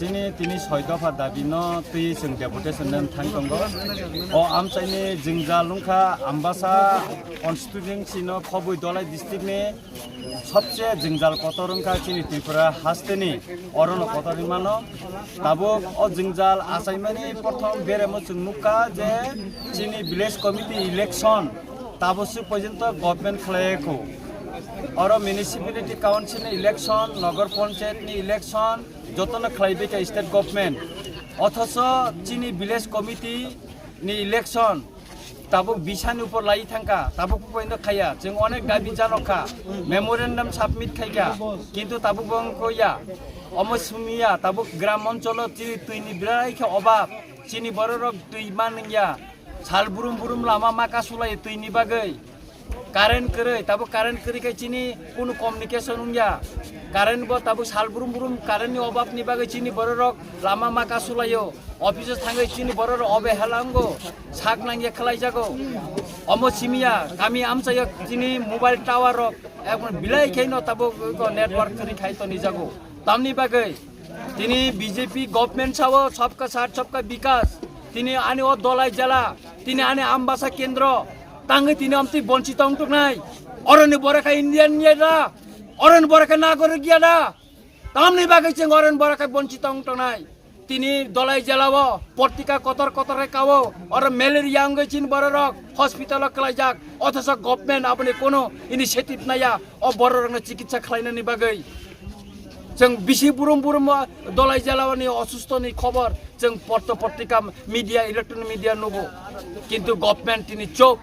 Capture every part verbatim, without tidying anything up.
Chini tini soi dopha dabi no twi chwng deputation no thang tongo. O amchaini jwngjal wngkha Ambasa constituency no Khobwi Dholai district ni sobse jwngjal kotor wngkha chini Tripura hasteni, orono kotor wngmano. Tabuk o jwngjal achaimani prothom beremo chwng nukha je chini village committee election tabuk se porjonto government khlaiyakho. Oro municipality council ni election, nogor panchayat ni election, jotono khlaibaikha state government. Othocho chini village committee ni election tabuk bisani upor lai thangkha, tabuk poino khaiya. Chwng onek dabi janokha, memorandum submit khaikha, kintu tabuk bo wngkha ya. Omo simiya, tabuk gram oncholo chini twini birai khe obab, chini bororok twi manliya. Sal brum brum lama ma kasulai twini bagwi. Current kwrwi, tabuk current kwrwi khe chini kunu communication wngya. Current bo tabuk sal brum brum current ni obab ni bagwi chini bororok lama ma kasulaio. Office o thangwi chini bororok obe helango sak nangya khlaijago. Omo simiya kami amchaio chini mobile tower rok ekdom bilai khe no tabuk network kwrwi khai tonijago. Tamni bagwi tini B J P government sao sabka saath sabka bikas. Tini ani o Dholai jela, tini ani Ambasa kendro. Tangwi tini amtwi bonchito wng tongnai. Oroni borok khe Indian ya da? Oroni borok khe nagorik ya da? Tamni bagwi chwng oroni borok khe bonchito wng tongnai. Tini Dholai jela o portika kotor kotor khe kao. Oro malaria wngwi chini bororok hospital o kwlaijak. Othocho government aboni kono initiative naya o bororokno chikitsa khlainani bagwi. Chwng bisi burum burum o Dholai jela o ni osustho ni khobor chwng porto portika media, electronic media nugo. Kintu government tini chop.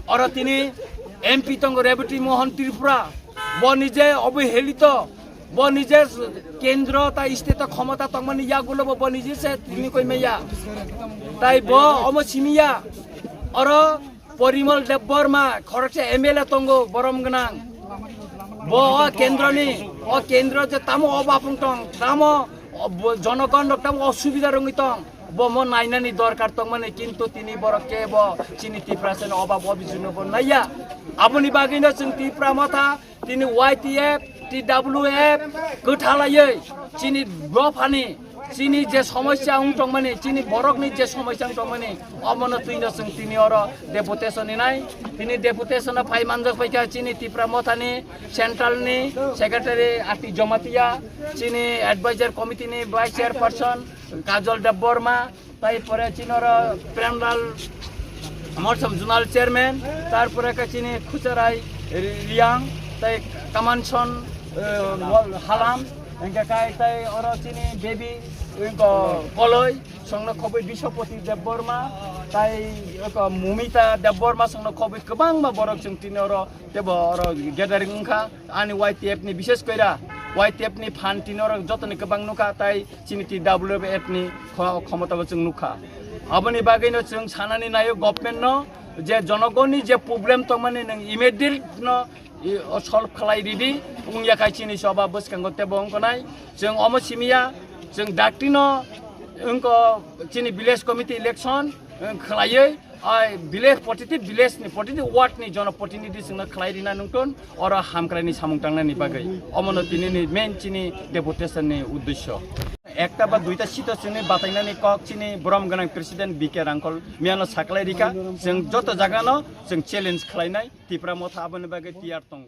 Oro tini M P tongo Rebati Mohan Tripura. Bo nije obohelito. Bo nije kendro ta state o khomota tongmani yagulo bo, bo nije se tini koi maya. Tai bo omo simiya. Oro Porimol Debbarma, khoroksa M L A tongo, borom gwnang. Bo o kendroni, o kendro je tamo obab wng tong, tamo o bo-, jonogon rok tamo osubida rwngwi tong, bo mo nainani dorkar tongmani, kintu tini borok kebo chini Tiprasani obab obijugno bo naiya. Aboni bagwino chwng Tipra Motha, tini Y T F, T W F, kwthalaiwi chini dophani, chini je somosya wng tongmani, chini borokni je somosya wng tongmani, omono twino chwng tini oro deputation ni nai. Tini deputation o phai manjak paikha chini Tipra Mothani central ni secretary Ati Jamatia, chini advisor committee ni vice chairperson Kajol Debbarma, tai pore chini oro Premlal Morsom zonal chairman, tar pore khe chini Khucharai Riang, tai Kamanson, eh, Halam, hingke kai tai oro chini baby, wngko Koloi, songno khoboi Biswapati Debbarma, tai wngko Mumita Debbarma, songno khoboi kwbangma borok chwng tini oro tebo oro gathering wngkha. Ani Y T F ni bishes koira, Y T F ni phan tini oro jotoni kwbang nukha, tai chini T W F ni kho-, khomotabo chwng nukha. Aboni bagwino chwng sanani naio government no je jonogonni je problem tongmani nwng immediate no i, o solve khlai ridi, wngya khai chini soba bwskango tebo wngkha nai. Chwng omo simiya, chwng dakti no wngkha chini village committee election, wng khlaiwi, ai village, protiti village ni, protiti ward ni jonoprotinidhi chwngno khlai rina nungton, oro hamkrai ni samung tangnani bagwi. Omono tini ni main chini deputation ni uddesyo. Ekta ba duita seat o chini batainani kok chini borom gwnang president B K Rangkhol miyano saklai rika, chwng joto jaga no chwng challenge khlainai, Tipra Motha aboni bagwi tiyar tongo.